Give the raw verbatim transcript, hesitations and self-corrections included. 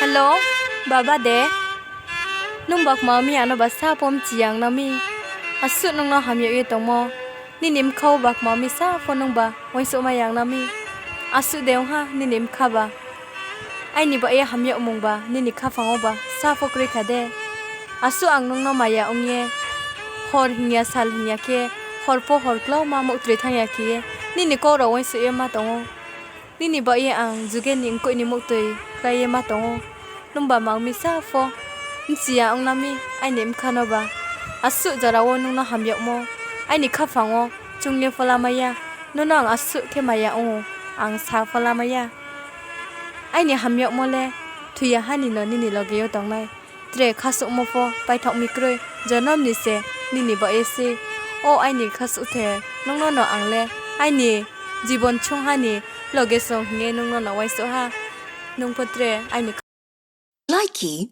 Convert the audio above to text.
Hello, baba de. Nungba kma mi ano ba sa pho mchi ya ong na mi. Asuh nung no hamyag ye tongmo. Nini bkha wo ba kma mi sa pho nungba uaingsouhmai ya ong na mi. Asuh de ong ha nini bkha ba. Aini baoh ye hamyagmung ba nini khaphang wo ba sa pho kroi kha de. Asuh ang nung no maya ong ye, hor hing ya sal hing ya khe, hor pho hor klauma mouhtri thanng ya khe ye, nini kau rao uaingsouh ye ma tong ou. Nini baoh ye ang juge ni mkoih ni mouhtoi klái ye ma tong ou. Nungba mang mi sa pho mchi ya ong na mi aini bkha no ba. Asuh jora wo nung no hamyagmo, aini khaphang wo choung ye pho lamai ya, nung no ang asuh khe maya ong ou, ang sa pho lamai ya. Aini hamyagmo le thoi ya ha ni no nini loge yo tongnai. Tre khasouhmo pho paithaoh mi kroi, jonom ni se nini baoh ye se. O aini khasouhthe, nung no no ang le aini jibon choung ha ni loge song hing ye nung no no uaingsouh ha. Nung pho tre aini kha- Likey